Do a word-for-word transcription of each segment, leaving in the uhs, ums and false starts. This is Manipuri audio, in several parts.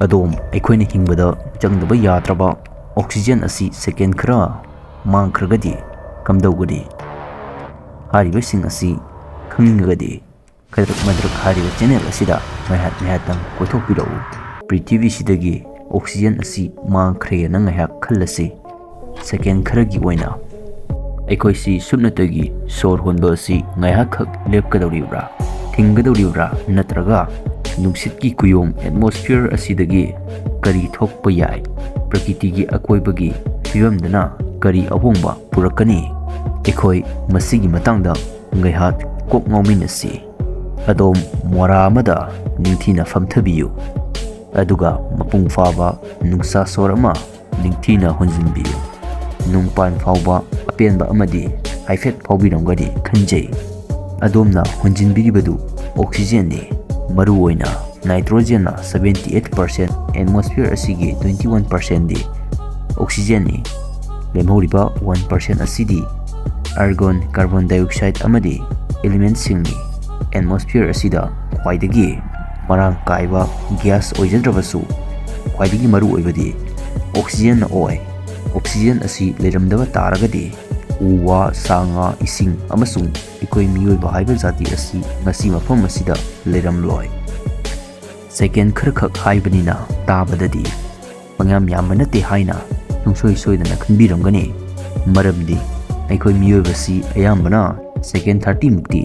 ꯑꯗꯣꯝ, ꯑꯩꯈꯣꯏꯅ ꯍꯤꯡꯕꯗ ꯆꯪꯗꯕ ꯌꯥꯗ꯭ꯔꯕ oxygen ꯑꯁꯤ second ꯈꯔ ꯃꯥꯡꯈ꯭ꯔꯒꯗꯤ ꯀꯝꯗꯧꯒꯅꯤ? ꯍꯥꯏꯔꯤꯕꯁꯤꯡ ꯑꯁꯤ ꯈꯪꯅꯤꯡꯉꯒꯗꯤ ꯈꯗ꯭ꯔꯛ ꯃꯗ꯭ꯔꯛ ꯍꯥꯏꯔꯤꯕ channel ꯑꯁꯤꯗ ꯉꯥꯏꯍꯥꯛ ꯉꯥꯏꯍꯥꯛꯇꯪ ꯀꯣꯏꯊꯣꯛꯄꯤꯔꯛꯎ꯫ ꯄ꯭ꯔꯤꯊꯤꯕꯤꯁꯤꯗꯒꯤ oxygen ꯑꯁꯤ ꯃꯥꯡꯈ꯭ꯔꯦꯅ ꯉꯥꯏꯍꯥꯛ ꯈꯜꯂꯁꯤ꯫ Second ꯈꯔꯒꯤ ꯑꯣꯏꯅ ꯑꯩꯈꯣꯏꯁꯤ ꯁꯨꯞꯅꯇꯒꯤ ꯁꯣꯔ ꯍꯣꯟꯕ ꯑꯁꯤ ꯉꯥꯏꯍꯥꯛꯈꯛ ꯂꯦꯞꯀꯗꯧꯔꯤꯕ꯭ꯔꯥ, ꯊꯤꯡꯒꯗꯧꯔꯤꯕ꯭ꯔꯥ, ꯅꯠꯇ꯭ꯔꯒ ꯅꯨꯡꯁꯤꯠꯀꯤ ꯀꯨꯌꯣꯝ atmosphere ꯑꯁꯤꯗꯒꯤ ꯀꯔꯤ ꯊꯣꯛꯄ ꯌꯥꯏ? ꯄ꯭ꯔꯀꯤꯇꯤꯒꯤ ꯑꯀꯣꯏꯕꯒꯤ ꯐꯤꯕꯝꯗꯅ ꯀꯔꯤ ꯑꯍꯣꯡꯕ ꯄꯨꯔꯛꯀꯅꯤ? ꯑꯩꯈꯣꯏ ꯃꯁꯤꯒꯤ ꯃꯇꯥꯡꯗ ꯉꯥꯏꯍꯥꯛ ꯀꯣꯛ ꯉꯥꯎꯃꯤꯟꯅꯁꯤ꯫ ꯑꯗꯣꯝ ꯃꯣꯔꯥ ꯑꯃꯗ ꯅꯤꯡꯊꯤꯅ ꯐꯝꯊꯕꯤꯌꯨ, ꯑꯗꯨꯒ ꯃꯄꯨꯡ ꯐꯥꯕ ꯅꯨꯡꯁꯥ ꯁꯣꯔ ꯑꯃ ꯅꯤꯡꯊꯤꯅ ꯍꯣꯟꯖꯤꯟꯕꯤꯌꯨ꯫ ꯅꯨꯡꯄꯥꯟ ꯐꯥꯎꯕ ꯑꯄꯦꯟꯕ ꯑꯃꯗꯤ ꯍꯥꯏꯐꯦꯠ ꯐꯥꯎꯕꯤꯔꯝꯒꯅꯤ ꯈꯟꯖꯩ꯫ ꯑꯗꯣꯝꯅ ꯍꯣꯟꯖꯤꯟꯕꯤꯔꯤꯕꯗꯨ oxygenꯅꯤ, ꯃꯔꯨꯑꯣꯏꯅ nitrogenꯅ seventy eight percent, atmosphere ꯑꯁꯤꯒꯤ twenty one percentꯗꯤ oxygenꯅꯤ꯫ ꯂꯦꯝꯍꯧꯔꯤꯕ one percent ꯑꯁꯤꯗꯤ argon, carbon dioxide ꯑꯃꯗꯤ elementꯁꯤꯡꯅꯤ꯫ Atmosphere ꯑꯁꯤꯗ ꯈ꯭ꯋꯥꯏꯗꯒꯤ ꯃꯔꯥꯡ ꯀꯥꯏꯕ gas ꯑꯣꯏꯖꯗ꯭ꯔꯕꯁꯨ, ꯈ꯭ꯋꯥꯏꯗꯒꯤ ꯃꯔꯨ ꯑꯣꯏꯕꯗꯤ oxygenꯅ ꯑꯣꯏ꯫ Oxygen ꯑꯁꯤ ꯂꯩꯔꯝꯗꯕ ꯇꯥꯔꯒꯗꯤ ꯎ ꯋꯥ, ꯁꯥ ꯉꯥ, ꯏꯁꯤꯡ ꯑꯃꯁꯨꯡ ꯑꯩꯈꯣꯏ ꯃꯤꯑꯣꯏꯕ ꯍꯥꯏꯕ ꯖꯥꯇꯤ ꯑꯁꯤ ꯉꯁꯤ ꯃꯐꯝ ꯑꯁꯤꯗ ꯂꯩꯔꯝꯂꯣꯏ꯫ Second ꯈꯔꯈꯛ ꯍꯥꯏꯕꯅꯤꯅ ꯇꯥꯕꯗꯗꯤ ꯄꯪꯌꯥꯝ ꯌꯥꯝꯕ ꯅꯠꯇꯦ ꯍꯥꯏꯅ ꯁꯨꯡꯁꯣꯏ ꯁꯣꯏꯗꯅ ꯈꯟꯕꯤꯔꯝꯒꯅꯤ꯫ ꯃꯔꯝꯗꯤ ꯑꯩꯈꯣꯏ ꯃꯤꯑꯣꯏꯕꯁꯤ ꯑꯌꯥꯝꯕꯅ second thirty ꯃꯨꯛꯇꯤ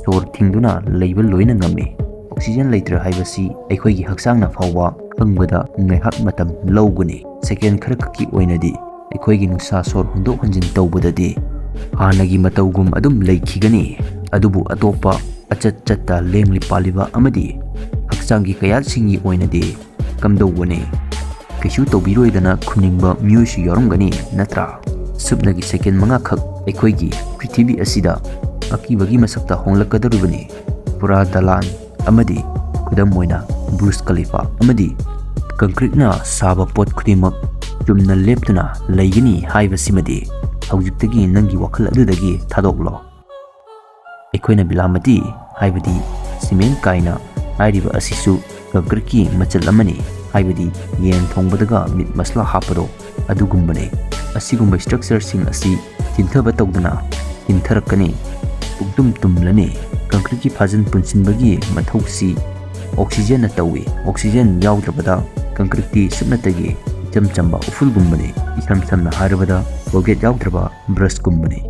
ꯁꯣꯔ ꯊꯤꯡꯗꯨꯅ ꯂꯩꯕ ꯂꯣꯏꯅ ꯉꯝꯃꯤ꯫ Oxygen ꯂꯩꯇ꯭ꯔꯦ ꯍꯥꯏꯕꯁꯤ ꯑꯩꯈꯣꯏꯒꯤ ꯍꯛꯆꯥꯡꯅ ꯐꯥꯎꯕ ꯈꯪꯕꯗ ꯉꯥꯏꯍꯥꯛ ꯃꯇꯝ ꯂꯧꯒꯅꯤ꯫ Second ꯈꯔꯈꯛꯀꯤ ꯑꯣꯏꯅꯗꯤ ꯑꯩꯈꯣꯏꯒꯤ ꯅꯨꯡꯁꯥ ꯁꯣꯔ ꯍꯣꯟꯗꯣꯛ ꯍꯣꯟꯖꯤꯟ ꯇꯧꯕꯗꯗꯤ ꯍꯥꯟꯅꯒꯤ ꯃꯇꯧꯒꯨꯝ ꯑꯗꯨꯝ ꯂꯩꯈꯤꯒꯅꯤ꯫ ꯑꯗꯨꯕꯨ ꯑꯇꯣꯞꯄ ꯑꯆꯠ ꯆꯠꯇ ꯂꯦꯡꯂꯤ ꯄꯥꯜꯂꯤꯕ ꯑꯃꯗꯤ ꯍꯛꯆꯥꯡꯒꯤ ꯀꯌꯥꯠꯁꯤꯡꯒꯤ ꯑꯣꯏꯅꯗꯤ ꯀꯝꯗꯧꯕꯅꯤ? ꯀꯩꯁꯨ ꯇꯧꯕꯤꯔꯣꯏꯗꯅ ꯈꯨꯝꯅꯤꯡꯕ ꯃꯤꯑꯣꯏꯁꯨ ꯌꯥꯎꯔꯝꯒꯅꯤ, ꯅꯠꯇ꯭ꯔꯥ? ꯁꯨꯞꯅꯒꯤ second ꯃꯉꯥꯈꯛ ꯑꯩꯈꯣꯏꯒꯤ ꯄ꯭ꯔꯤꯊꯤꯕꯤ ꯑꯁꯤꯗ ꯑꯀꯤꯕꯒꯤ ꯃꯁꯛꯇ ꯍꯣꯡꯂꯛꯀꯗꯧꯔꯤꯕꯅꯤ꯫ ꯄꯨꯔꯥ ꯗꯂꯥꯟ ꯑꯃꯗꯤ ꯈꯨꯗꯝ ꯑꯣꯏꯅ ꯕꯨꯔꯖ ꯈꯂꯤꯐꯥ ꯑꯃꯗꯤ concreteꯅ ꯁꯥꯕ ꯄꯣꯠ ꯈꯨꯗꯤꯡꯃꯛ ꯆꯨꯝꯅ ꯂꯦꯞꯇꯨꯅ ꯂꯩꯒꯅꯤ ꯍꯥꯏꯕꯁꯤꯃꯗꯤ ꯍꯧꯖꯤꯛꯇꯒꯤ ꯅꯪꯒꯤ ꯋꯥꯈꯜ ꯑꯗꯨꯗꯒꯤ ꯊꯥꯗꯣꯛꯂꯣ꯫ ꯑꯩꯈꯣꯏꯅ ꯕꯤꯂꯥꯃꯇꯤ ꯍꯥꯏꯕꯗꯤ ꯁꯤꯃꯦꯟ ꯀꯥꯏꯅ ꯍꯥꯏꯔꯤꯕ ꯑꯁꯤꯁꯨ concreteꯀꯤ ꯃꯆꯜ ꯑꯃꯅꯤ꯫ ꯍꯥꯏꯕꯗꯤ ꯌꯦꯟ ꯊꯣꯡꯕꯗꯒ ꯃꯤꯠ ꯃꯁꯂꯥ ꯍꯥꯞꯄꯗꯣ, ꯑꯗꯨꯒꯨꯝꯕꯅꯤ꯫ ꯑꯁꯤꯒꯨꯝꯕ structureꯁꯤꯡ ꯑꯁꯤ ꯆꯤꯟꯊꯕ ꯇꯧꯗꯅ ꯍꯤꯟꯊꯔꯛꯀꯅꯤ, ꯄꯨꯡꯇꯨꯝ ꯇꯨꯝꯂꯅꯤ꯫ concreteꯀꯤ ꯐꯥꯖꯤꯟ ꯄꯨꯟꯁꯤꯟꯕꯒꯤ ꯃꯊꯧꯁꯤ oxygenꯅ ꯇꯧꯏ꯫ oxygen ꯌꯥꯎꯗ꯭ꯔꯕꯗ concreteꯇꯤ ꯁꯨꯞꯅꯇꯒꯤ ꯏꯆꯝ ꯆꯝꯕ ꯎꯐꯨꯜꯒꯨꯝꯕꯅꯤ꯫ ꯏꯁꯝ ꯁꯝꯅ ꯍꯥꯏꯔꯕꯗ Colgate ꯌꯥꯎꯗ꯭ꯔꯕ brushꯀꯨꯝꯕꯅꯤ꯫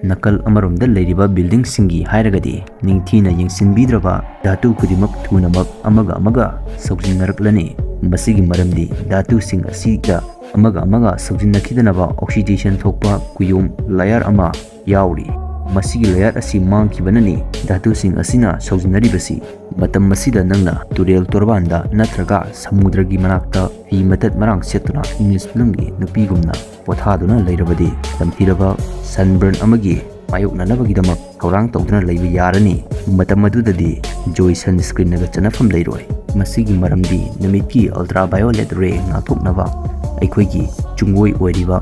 ꯅꯥꯀꯜ ꯑꯃꯔꯣꯝꯗ ꯂꯩꯔꯤꯕ buildingꯁꯤꯡꯒꯤ ꯍꯥꯏꯔꯒꯗꯤ, ꯅꯤꯡꯊꯤꯅ ꯌꯦꯡꯁꯤꯟꯕꯤꯗ꯭ꯔꯕ ꯙꯥꯇꯨ ꯈꯨꯗꯤꯡꯃꯛ ꯊꯨꯅꯃꯛ ꯑꯃꯒ ꯑꯃꯒ ꯁꯧꯖꯤꯟꯅꯔꯛꯂꯅꯤ꯫ ꯃꯁꯤꯒꯤ ꯃꯔꯝꯗꯤ ꯙꯥꯇꯨꯁꯤꯡ ꯑꯁꯤꯗ ꯑꯃꯒ ꯑꯃꯒ ꯁꯧꯖꯤꯟꯅꯈꯤꯗꯅꯕ oxidation ꯊꯣꯛꯄ ꯀꯨꯌꯣꯝ layer ꯑꯃ ꯌꯥꯎꯔꯤ꯫ ꯃꯁꯤꯒꯤ layer ꯑꯁꯤ ꯃꯥꯡꯈꯤꯕꯅꯅꯤ ꯙꯥꯇꯨꯁꯤꯡ ꯑꯁꯤꯅ ꯁꯧꯖꯤꯟꯅꯔꯤꯕꯁꯤ꯫ ꯃꯇꯝ ꯑꯁꯤꯗ ꯅꯪꯅ ꯇꯨꯔꯦꯜ ꯇꯣꯔꯕꯥꯟꯗ ꯅꯠꯇ꯭ꯔꯒ ꯁꯃꯨꯗ꯭ꯔꯒꯤ ꯃꯅꯥꯛꯇ ꯐꯤ ꯃꯇꯠ ꯃꯔꯥꯡ ꯁꯦꯠꯇꯨꯅ English filmꯒꯤ ꯅꯨꯄꯤꯒꯨꯝꯅ ꯄꯣꯊꯥꯗꯨꯅ ꯂꯩꯔꯕꯗꯤ, ꯇꯝꯊꯤꯔꯕ sunburn ꯑꯃꯒꯤ ꯃꯥꯌꯣꯛꯅꯅꯕꯒꯤꯗꯃꯛ ꯊꯧꯔꯥꯡ ꯇꯧꯗꯨꯅ ꯂꯩꯕ ꯌꯥꯔꯅꯤ꯫ ꯃꯇꯝ ꯑꯗꯨꯗꯗꯤ Joy sunscreenꯅꯒ ꯆꯟꯅꯐꯝ ꯂꯩꯔꯣꯏ꯫ ꯃꯁꯤꯒꯤ ꯃꯔꯝꯗꯤ ꯅꯨꯃꯤꯠꯀꯤ ultraviolet ray ꯉꯥꯛꯊꯣꯛꯅꯕ ꯑꯩꯈꯣꯏꯒꯤ ꯆꯨꯡꯒꯣꯏ ꯑꯣꯏꯔꯤꯕ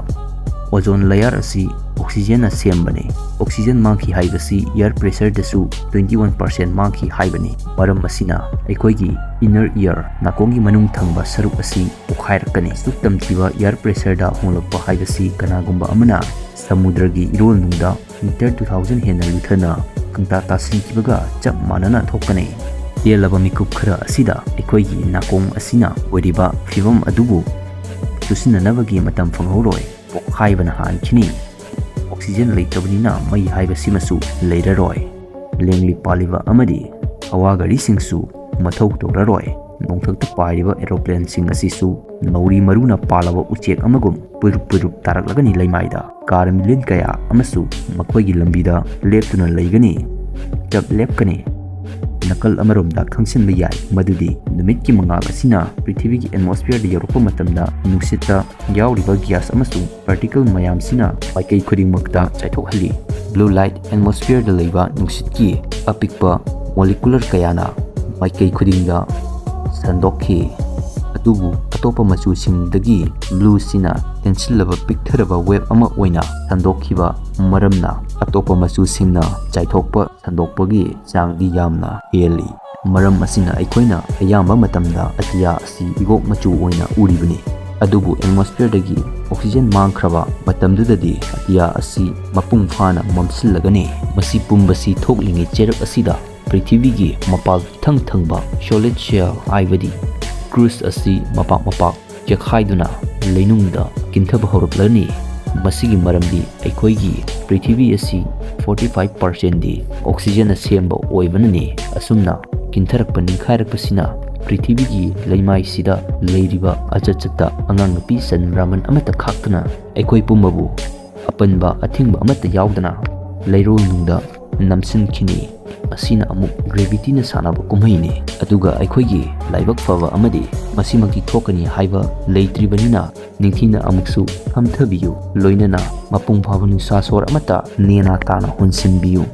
ozone layer ꯑꯁꯤ oxygenꯅ ꯁꯦꯝꯕꯅꯤ꯫ oxygen ꯃꯥꯡꯈꯤ ꯍꯥꯏꯕꯁꯤ air pressureꯗꯁꯨ twenty one percent ꯃꯥꯡꯈꯤ ꯍꯥꯏꯕꯅꯤ꯫ ꯃꯔꯝ ꯑꯁꯤꯅ ꯑꯩꯈꯣꯏꯒꯤ inner ear, ꯅꯥꯀꯣꯡꯒꯤ ꯃꯅꯨꯡ ꯊꯪꯕ ꯁꯔꯨꯛ ꯑꯁꯤ ꯄꯣꯛꯈꯥꯏꯔꯛꯀꯅꯤ꯫ ꯑꯁꯨꯛ ꯇꯝꯊꯤꯕ air pressureꯗ ꯍꯣꯡꯂꯛꯄ ꯍꯥꯏꯕꯁꯤ ꯀꯅꯥꯒꯨꯝꯕ ꯑꯃꯅ ꯁꯃꯨꯗ꯭ꯔꯒꯤ ꯏꯔꯣꯜꯅꯨꯡꯗ meter two thousand ꯍꯦꯟꯅ ꯂꯨꯊꯅ ꯈꯪꯇꯥ ꯇꯥꯁꯤꯟꯈꯤꯕꯒ ꯆꯞ ꯃꯥꯟꯅꯅ ꯊꯣꯛꯀꯅꯤ꯫ ꯇꯦꯜꯂꯕ ꯃꯤꯀꯨꯞ ꯈꯔ ꯑꯁꯤꯗ ꯑꯩꯈꯣꯏꯒꯤ ꯅꯥꯀꯣꯡ ꯑꯁꯤꯅ ꯑꯣꯏꯔꯤꯕ ꯐꯤꯚꯝ ꯑꯗꯨꯕꯨ ꯆꯨꯁꯤꯟꯅꯅꯕꯒꯤ ꯃꯇꯝ ꯐꯪꯍꯧꯔꯣꯏ꯫ ꯄꯣꯛꯈꯥꯏꯕꯅ ꯍꯥꯟꯈꯤꯅꯤ꯫ oxygen ꯂꯩꯇꯕꯅꯤꯅ ꯃꯩ ꯍꯥꯏꯕꯁꯤꯃꯁꯨ ꯂꯩꯔꯔꯣꯏ꯫ ꯂꯦꯡꯂꯤ ꯄꯥꯜꯂꯤꯕ ꯑꯃꯗꯤ ꯍꯋꯥ ꯒꯥꯔꯤꯁꯤꯡꯁꯨ ꯃꯊꯧ ꯇꯧꯔꯔꯣꯏ꯫ ꯅꯣꯡꯊꯛꯇ ꯄꯥꯏꯔꯤꯕ aeroplaneꯁꯤꯡ ꯑꯁꯤꯁꯨ ꯅꯧꯔꯤ ꯃꯔꯨꯅ ꯄꯥꯜꯂꯕ ꯎꯆꯦꯛ ꯑꯃꯒꯨꯝ ꯄꯨꯔꯨꯞ ꯄꯨꯔꯨꯞ ꯇꯥꯔꯛꯂꯒꯅꯤ ꯂꯩꯃꯥꯏꯗ꯫ car million ꯀꯌꯥ ꯑꯃꯁꯨ ꯃꯈꯣꯏꯒꯤ ꯂꯝꯕꯤꯗ ꯂꯦꯞꯇꯨꯅ ꯂꯩꯒꯅꯤ, ꯆꯞ ꯂꯦꯞꯀꯅꯤ꯫ ꯅꯥꯀꯜ ꯑꯃꯔꯣꯝꯗ ꯈꯪꯁꯤꯟꯕ ꯌꯥꯏ ꯃꯗꯨꯗꯤ ꯅꯨꯃꯤꯠꯀꯤ ꯃꯉꯥꯜ ꯑꯁꯤꯅ ꯄ꯭ꯔꯤꯊꯤꯕꯤꯒꯤ atmosphereꯗ ꯌꯧꯔꯛꯄ ꯃꯇꯝꯗ ꯅꯨꯡꯁꯤꯠꯇ ꯌꯥꯎꯔꯤꯕ gas ꯑꯃꯁꯨꯡ particle ꯃꯌꯥꯝꯁꯤꯅ ꯃꯥꯏꯀꯩ ꯈꯨꯗꯤꯡꯃꯛꯇ ꯆꯥꯏꯊꯣꯛꯍꯜꯂꯤ꯫ blue light atmosphereꯗ ꯂꯩꯕ ꯅꯨꯡꯁꯤꯠꯀꯤ ꯑꯄꯤꯛꯄ molecular ꯀꯌꯥꯅ ꯃꯥꯏꯀꯩ ꯈꯨꯗꯤꯡꯗ ꯁꯟꯗꯣꯛꯈꯤ꯫ ꯑꯗꯨꯕꯨ ꯑꯇꯣꯞꯄ ꯃꯆꯨꯁꯤꯡꯗꯒꯤ blueꯁꯤꯅ ꯇꯦꯟꯁꯤꯜꯂꯕ ꯄꯤꯛꯊꯔꯕ wave ꯑꯃ ꯑꯣꯏꯅ ꯁꯟꯗꯣꯛꯈꯤꯕ ꯃꯔꯝꯅ ꯑꯇꯣꯞꯄ ꯃꯆꯨꯁꯤꯡꯅ ꯆꯥꯏꯊꯣꯛꯄ ꯁꯟꯗꯣꯛꯄꯒꯤ ꯆꯥꯡꯗꯤ ꯌꯥꯝꯅ ꯍꯦꯜꯂꯤ꯫ ꯃꯔꯝ ꯑꯁꯤꯅ ꯑꯩꯈꯣꯏꯅ ꯑꯌꯥꯝꯕ ꯃꯇꯝꯗ ꯑꯇꯤꯌꯥ ꯑꯁꯤ ꯏꯒꯣꯛ ꯃꯆꯨ ꯑꯣꯏꯅ ꯎꯔꯤꯕꯅꯤ꯫ ꯑꯗꯨꯕꯨ atmosphereꯗꯒꯤ oxygen ꯃꯥꯡꯈ꯭ꯔꯕ ꯃꯇꯝꯗꯨꯗꯗꯤ ꯑꯇꯤꯌꯥ ꯑꯁꯤ ꯃꯄꯨꯡ ꯐꯥꯅ ꯃꯝꯁꯤꯜꯂꯒꯅꯤ꯫ ꯃꯁꯤ ꯄꯨꯝꯕꯁꯤ ꯊꯣꯛꯂꯤꯉꯩ ꯆꯩꯔꯛ ꯑꯁꯤꯗ ꯄ꯭ꯔꯤꯊꯤꯕꯤꯒꯤ ꯃꯄꯥꯜ ꯏꯊꯪ ꯊꯪꯕ solid shell ꯍꯥꯏꯕꯗꯤ crust ꯑꯁꯤ ꯃꯄꯥꯛ ꯃꯄꯥꯛ ꯆꯦꯛꯈꯥꯏꯗꯨꯅ ꯂꯩꯅꯨꯡꯗ ꯀꯤꯟꯊꯕ ꯍꯧꯔꯛꯂꯅꯤ꯫ ꯃꯁꯤꯒꯤ ꯃꯔꯝꯗꯤ ꯑꯩꯈꯣꯏꯒꯤ ꯄ꯭ꯔꯤꯊꯤꯕꯤ ꯑꯁꯤ forty five percentꯗꯤ oxygenꯅ ꯁꯦꯝꯕ ꯑꯣꯏꯕꯅꯅꯤ꯫ ꯑꯁꯨꯝꯅ ꯀꯤꯟꯊꯔꯛꯄ ꯅꯤꯡꯈꯥꯏꯔꯛꯄꯁꯤꯅ ꯄ꯭ꯔꯤꯊꯤꯕꯤꯒꯤ ꯂꯩꯃꯥꯏꯁꯤꯗ ꯂꯩꯔꯤꯕ ꯑꯆꯠ ꯆꯠꯇ ꯑꯉꯥꯡ ꯅꯨꯄꯤ ꯆꯟ ꯕ꯭ꯔꯥꯍꯃꯟ ꯑꯃꯠꯇ ꯈꯥꯛꯇꯅ ꯑꯩꯈꯣꯏ ꯄꯨꯝꯕꯕꯨ ꯑꯄꯟꯕ ꯑꯊꯤꯡꯕ ꯑꯃꯠꯇ ꯌꯥꯎꯗꯅ ꯂꯩꯔꯣꯜꯅꯨꯡꯗ ꯅꯝꯁꯤꯟꯈꯤꯅꯤ꯫ ꯑꯁꯤꯅ ꯑꯃꯨꯛ gravityꯅ ꯁꯥꯟꯅꯕ ꯀꯨꯝꯍꯩꯅꯤ꯫ ꯑꯗꯨꯒ ꯑꯩꯈꯣꯏꯒꯤ ꯂꯥꯏꯕꯛ ꯐꯕ ꯑꯃꯗꯤ ꯃꯁꯤꯃꯛꯇꯤ ꯊꯣꯛꯀꯅꯤ ꯍꯥꯏꯕ ꯂꯩꯇ꯭ꯔꯤꯕꯅꯤꯅ ꯅꯤꯡꯊꯤꯅ ꯑꯃꯨꯛꯁꯨ ꯐꯝꯊꯕꯤꯌꯨ꯫ ꯂꯣꯏꯅꯅ ꯃꯄꯨꯡ ꯐꯥꯕ ꯅꯨꯡꯁꯥ ꯁꯣꯔ ꯑꯃꯠꯇ ꯅꯦꯅꯥ ꯇꯥꯅ ꯍꯣꯟꯁꯤꯟꯕꯤꯌꯨ꯫